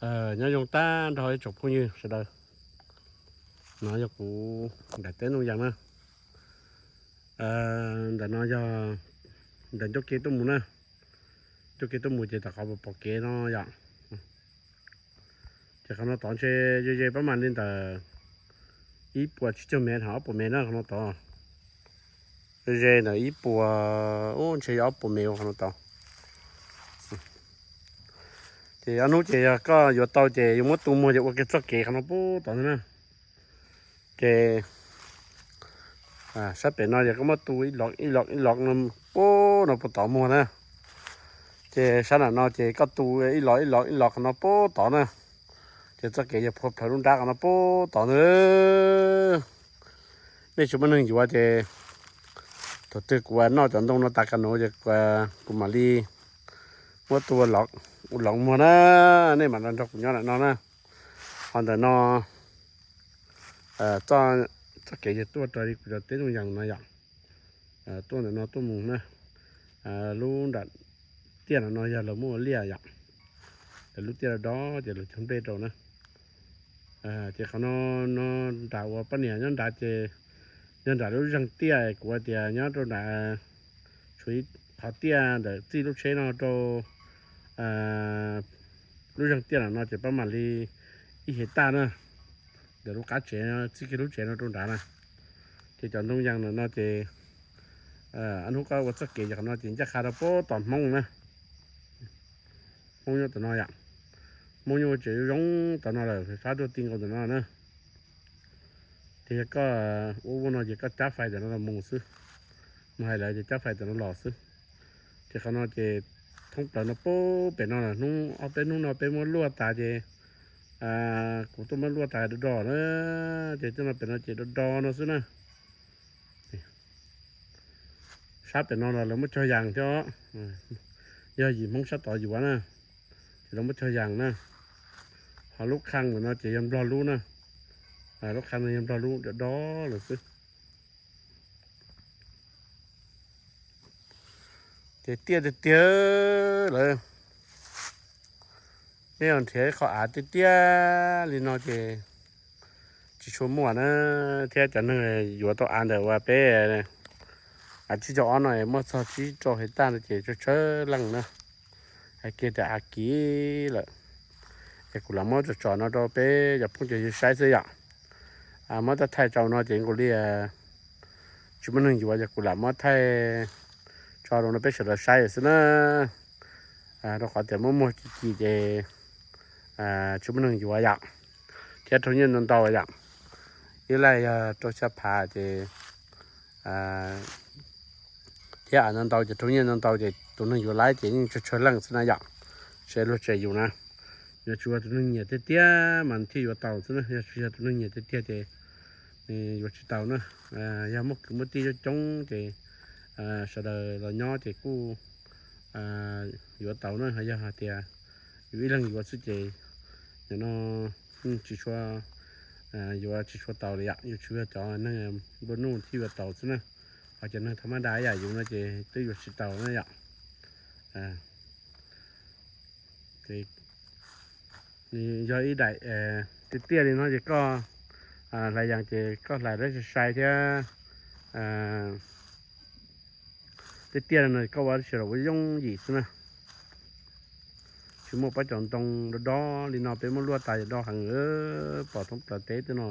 Nyob zoo tag nrho ib tsoom phooj ywg sawv daws, no yog kuv daim teb Ntoo Yees na. Ntawm no yog ntawm ncauj kev tuaj mus na, ncauj kev tuaj mus ces tom qhov pom kev no yom. Ces qhov no tod ntshe ze ze pab mam li ntawm ib puas tsib caug mev ho ob puas mev na qhov no tod. Ze ntawm ib puas, ub ntshe yog ob puas mev ua qhov no tod. Ces ob hnub ces yog koj yuav tau ces yuav muab tu muag ces ua kiag txoj kev qhov no pub tod ntag na. Ces sab pem no yog koj muab tu ib lov ib lov ib lov no pub no puag tod muag na. Ces sab nram no ces koj tu ib lov ib lov ib lov qhov no pub tod na. Ces txoj kev yog phua plhawv lub nrab qhov no pub tod ntag. Nej tsis muaj neeg yuav ces thaum twg kuv noj cov ntoo no tas ka nuv ces kuv mam li muab tu ua lov muag na. Nej mam nrog nrog kuv nyob ntawm no na. Ho ntawm no txoj kev yog tuaj raws li kuv cov teb Ntoo Yees no yom. Tuaj ntawm no tuaj mus na. Lub nram tiaj no no yog lawv muab ua liaj yom. Lawv lub tiaj do do ces lawv cog nplej rau na. Ces qhov no no nram uas poj niam nyob nrad ces yog nram lub zeeg tiaj kuv tias nyob rau nrad, tshuav ib qhov tiaj ntawm txij lub tsheb no rau lub zeeg tiaj no no ces pab mam li ib hais taj na. Ntawm lub qab tsev txij kiag lub tsev no rau nrad na. Ces cov Ntoo Yees no no ces hnub koj ua txoj kev yog qhov no ces ncaj qha rau pub tom Hmoob na. Hmoob nyob tom no yom. Hmoob nyob ua tsev zoo tom no lawm, fab tuaj ti nkaus tom no na. Ces yog koj ua ua no ces koj cab fais tom no los mus xwb. Mus hais lawv ces cab fais tom no los xwb. Ces qhov no ces thoob plaws no pub pem no lawm, hnub ob peb hnub no peb muab luaj tas ces kuv tuaj muab luaj tas do do na. Ces tej no pem no ces do do no xwb na. Sab pem no los lawv muab cog yas thiab, yog yim Hmoob sab tod yuav na, ces lawv muab cog yas na. Ho lub qhaj ntawm no ces yog Nplog lub na. Lub qhaj no yog Nplog lub, do do lawm xwb. Ces tiaj tiag tiag lawm. Nej nrhiav qhov av tiaj tiaj li no ces tsis tshua muaj na, thiab cov neeg yuav tau av ntawm uas peb av tsib caug ob no muaj txog tsib rau hais tag no ces tsawg tsawg leej na. Hais kiag tias av kiv lawm. Es kuv lam muab tsom tsom no rau peb cov phooj cov ywg saib xwb yom. Muab taj thaij rau no ces nkaus li tsis muaj neeg yuav, ces kuv lam muab thaij tso rau no peb sawv daws saib xwb na. Rau qhov tias muab muag ci ci ces tsis muaj neeg yuav yom, thiab raug nyiaj ntau ntau yom. Ib leeg yog rau xya phav ces thiab av ntau ntau ces raug nyiaj ntau ntau ces tus neeg yuav laib ces yeej tsawg tsawg leej xwb na yom. Seb luag tseg yus na, yuav tsum yog tus neeg nyiam tiag tiag mas thiaj yuav tau xwb na, yog tsis yog tus neeg nyiam tiag tiag ces yuav tsis tau na. Yog muaj kwv muaj tij coob coob ces sawv daws los nyob ces kuj yuav tau na. Yog hais tias yus ib leeg yuav xwb ces nim no tsis tshua, yuav tsis tshua tau li yom. Yuav tsum yog cov neeg nplua nuj thiaj yuav tau xwb na. Ho cov neeg tha mab da ib yam yus no ces twb yuav tsis tau na yom. Yog ib daim tiaj tiaj li no ces koj hlais yees ces koj hlais dab sai sai thiab. Tiaj tiaj no koj ua tsis los ua yooj yim xwb na. Tsis muaj pab cov ntoo do do li no peb muab luaj tas yog do heev, pom thoob plaws teb tej no.